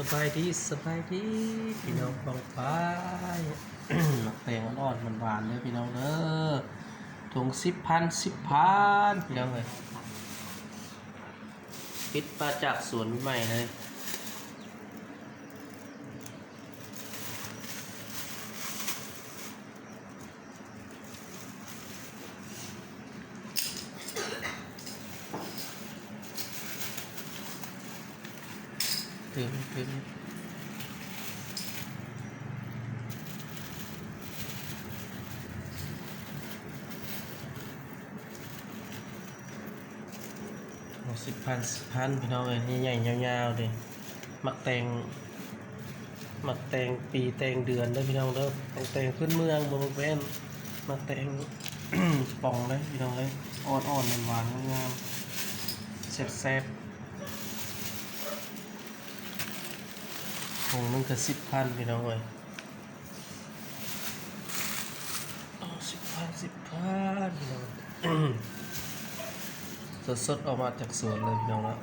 ສະບາຍດີ ສະບາຍດີ ພີ່ນ້ອງປ້ອງປາຍ ໝາກແຕງອ່ອນໆ ຫວານໆ ເດີພີ່ນ້ອງເດີ ຖົງສິບພັນ ສິບພັນ ພີ່ນ້ອງເອີຍ ປິດມາຈາກສວນໃໝ່ໆ ເລີຍ. ໂອ້ ສິບພັນ ສິບພັນ ພີ່ນ້ອງເອີຍ ໃຫຍ່ໆ ຍາວໆ ເດ້ ໝາກແຕງ ໝາກແຕງປີແຕງເດືອນເດີພີ່ນ້ອງເດີ ໝາກແຕງພື້ນເມືອງ ບໍ່ແມ່ນໝາກແຕງປ່ອງເດີພີ່ນ້ອງເອີຍ ອ່ອນໆ ຫວານໆ ງາມໆ ແຊບໆ ຖົງໜຶ່ງກະສິບພັນ ພີ່ນ້ອງເອີຍ ສິບພັນ ສິບພັນ ພີ່ນ້ອງ ສົດໆ ອອກມາຈາກສວນເລີຍພີ່ນ້ອງເນາະ.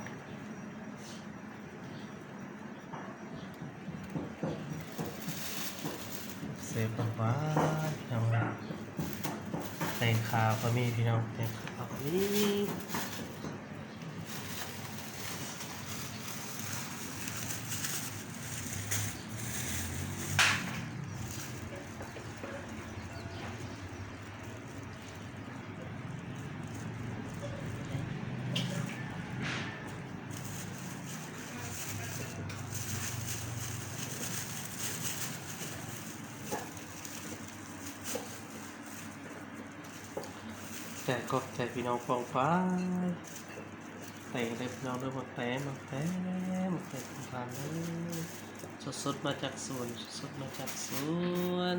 ແຊບຫວານໆ ພີ່ນ້ອງ ແຕງຂາວກໍມີພີ່ນ້ອງ ແຕງຂາວກໍມີ. ແຕ່ຂອບໃຈພີ່ນ້ອງປ້ອງປາຍ ແຕງເດີພີ່ນ້ອງເດີ ໝາກແຕງ ໝາກແຕງ ໝາກແຕງຂອງທ່ານເດີ ສົດໆ ມາຈາກສວນ ສົດໆ ມາຈາກສວນ.